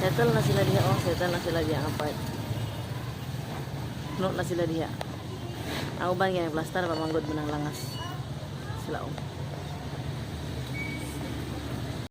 Settle na sila diha oh, settle na sila diha ang part. Puno na sila diha. Ang uban nga plastar pa manggod man ang langas. Sila oh.